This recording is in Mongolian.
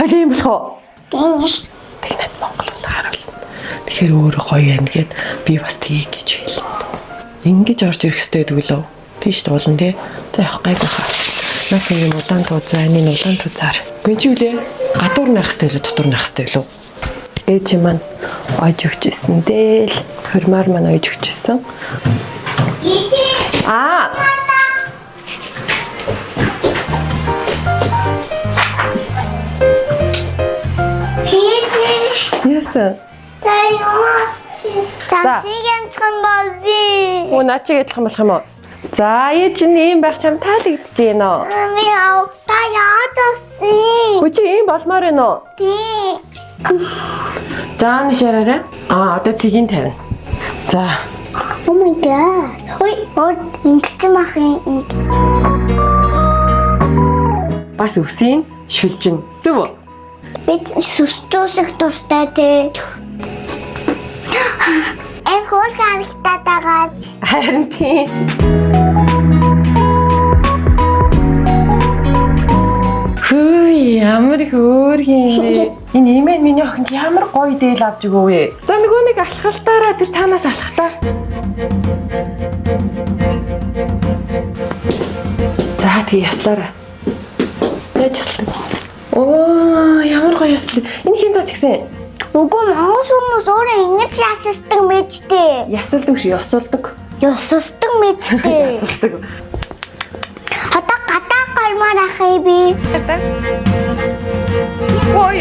Хоёул юм болох уу? Тийм. Тэг над Монгол хүн харуулна. Тэгэхээр өөрөө гоё юм гээд би бас тгий гэж хэлнэ. Ингэж орж ирэх хэрэгтэй гэдэг лөө. Тийш дуулна тий. За явах гайг баха. Наад нэг юм улаан тууз амийн улаан туузаар. Гүн чи үлээ. Гадуур наах хэрэгтэй лүү дотор наах хэрэгтэй лүү. Ээж маань ойж өгч исэн дээл. Хурмаар маань ойж өгч исэн. Аа. Хийжээ. Яасан? Та юус чи? Цансыг янзхан болсон. Оо наа чи адилхан болох юм уу? За ээж нь ийм байх чам таалагдж байна уу? Би яа та яаж болсон? Үгүй чи ийм болмоор байна уу? Тий. За нэшээрээ. Аа одоо цэгийн тавина. За. Oh my god. Ой, ой, ингэсэн бах юм. Бас үсийн шүлжин. Зөв үү? Бид сүсчүүсэх дуртай тий. Эм хөөрхөн харагдаад байгаа. Харин тийм. Хүй, ямар их хөөрхөн юм бэ? Энэ имэн миний охинд ямар гоё дээл авч өгөөв вэ? За нөгөө нэг алхалтаараа тэр цаанаас алхах та. За тэгээ яслаарай. Яаж яслаа? Оо, ямар гоё яслаа. Энэ хин заач гисэн? Үгүй монгол хүмүүс өөрөө ингэж ясалдаг мэдтэй. Ясалдаг шүү, ёсолдог. Ёсосдог мэдтэй. Ясалдаг. Одоо гадаа гармаар ах юм би. Ой.